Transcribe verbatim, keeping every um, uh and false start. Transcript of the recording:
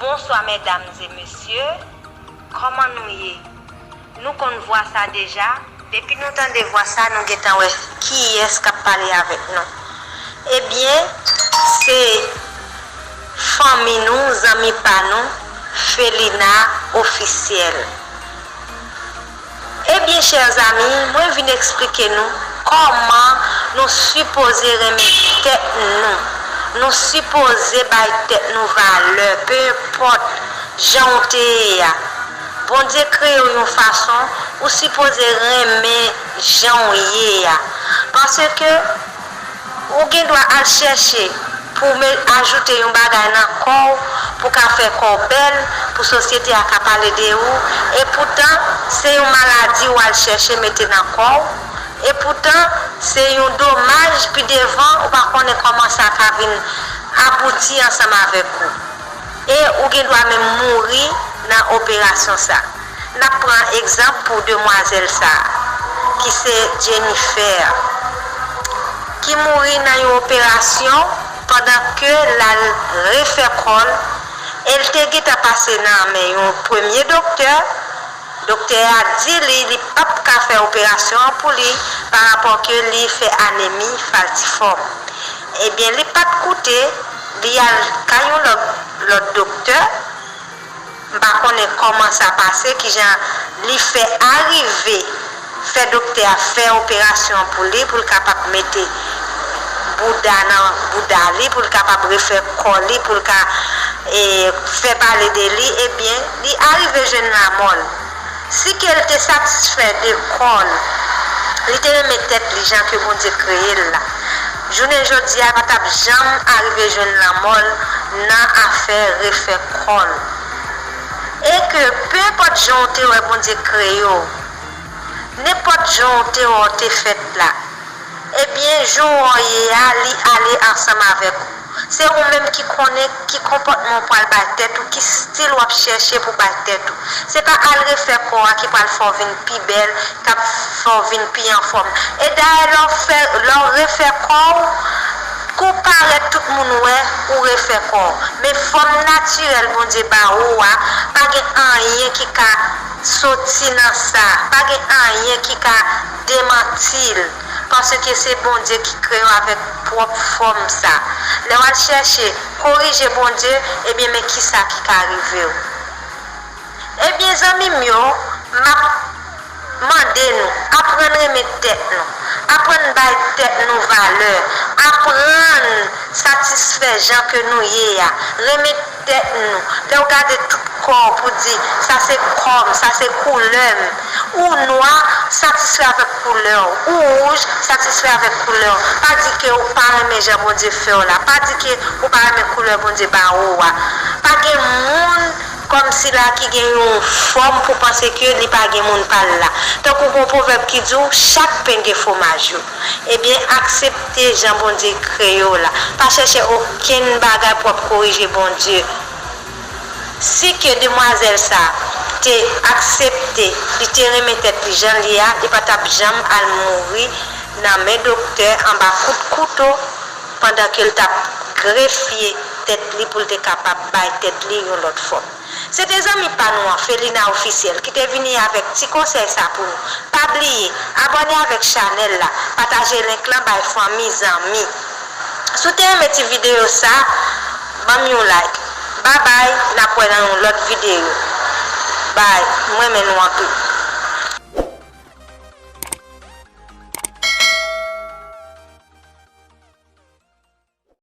Bonswa medam e mesye, kòman nou ye? Nou konn vwa sa deja, depi nou tande vwa sa nou gentan wè kiyès k ap pale avèk nou. Ebyen, se fanmi nou, zanmi pa nou, Felina Ofisyèl. Ebyen, chè zanmi, mwen vin eksplike nou kòman nou sipoze renmen tèt nou. Nou sipoze bay tèt nou valè, pe enpòt jan w te ye a. Bondye kreye w yon fason, ou sipoze renmen jan w ye a. Paske ou gen dwa al chèche pou w ajoute yon bagay nan kò w, pou w ka fè kò w bèl, pou sosyete a ka pale de ou. Epoutan, se yon maladi w al chèche mete nan kò w. Epoutan, se yon domaj pi devan, ou pa konnen kòman sa ka vin abouti ansanm avèk ou. E ou gen dwa menm mouri nan operasyon sa. N ap pran egzanp pou demwazèl sa, ki se Jennifer, ki mouri nan yon operasyon pandan ke l al refè kò l, e l te gentan pase nan men yon premye doktè. Doktè a di li, li p ap ka fè operasyon an pou li, parapò ke li fè anemi falsifòm. Ebyen, li pa t koute, li al kay yon lòt, lòt doktè. M pa konnen kòman sa pase, kijan li fè arive fè doktè a fè operasyon an pou li, pou l kapab mete bouda nan bouda li, pou l kapab refè kò li, pou l ka, e, fè pale de li. Ebyen, li arive jwenn lanmò l. Si ke l te satisfè de kò l, li te renmen tèt li jan ke Bondye kreye l la, jounen jodi a, pa t ap janm arive jwenn lanmò l nan afè refè kò l. E ke, pe enpòt jan w te wè Bondye kreye w, nenpòt jan w te wè w te fèt la, ebyen, jan w ye a, li ale ansanm avèk ou. Se ou menm ki konnen ki konpòtman w pral bay tèt ou, ki estil w ap chèche pou bay tèt ou. Se pa al refè kò a ki pral fè w vin pi bèl, k ap fè w vin pi anfòm. E dayè, lè w fè, lè w refè kò w, kou parèt tout moun wè ou refè kò w. Men fòm natirèl Bondye ba ou a, pa gen anyen ki ka soti nan sa. Pa gen anyen ki ka demanti l. Paske se Bondye ki kreye w avèk pwòp fòm sa. Lè w al chèche korije Bondye, ebyen, men kisa ki ka rive w. Ebyen, zanmi m yo, m ap mande nou, aprann renmen tèt nou, aprann bay tèt nou valè, aprann satisfè jan ke nou ye a, renmen tèt nou. Lè w gade tout kò w pou di, sa se kò m, sa se koulè m. Ou nwa, satisfè avèk koulè w. Ou wouj, satisfè avèk koulè w. Pa di ke ou pa renmen jan Bondye fè w la. Pa di ke ou pa renmen koulè Bondye ba ou a. Pa gen moun kòmsi la ki gen yon fòm pou panse ke li pa gen moun pa l la. Tankou gon pwovèb ki di w, chak pen gen fwomaj yo. Ebyen, aksepte jan Bondye kreye w la. Pa chèche okenn bagay pou w ap korije Bondye. Si ke demwazèl sa te aksepte, li te renmen tèt li jan l ye a, li pa t ap janm al mouri nan men doktè anba kout kouto, pandan ke l t ap grefye tèt li pou l te kapab bay tèt li yon lòt fòm. Se te zanmi pa nou an, Felina Ofisyèl, ki te vini avèk ti konsèy sa pou nou. Pa bliye, abòne avèk chanèl la, pataje link lan bay fanmi, zanmi. Si w te renmen ti videyo sa, ban m yon like. Babay, n ap wè nan yon lòt videyo. Bay, m renmen nou anpil.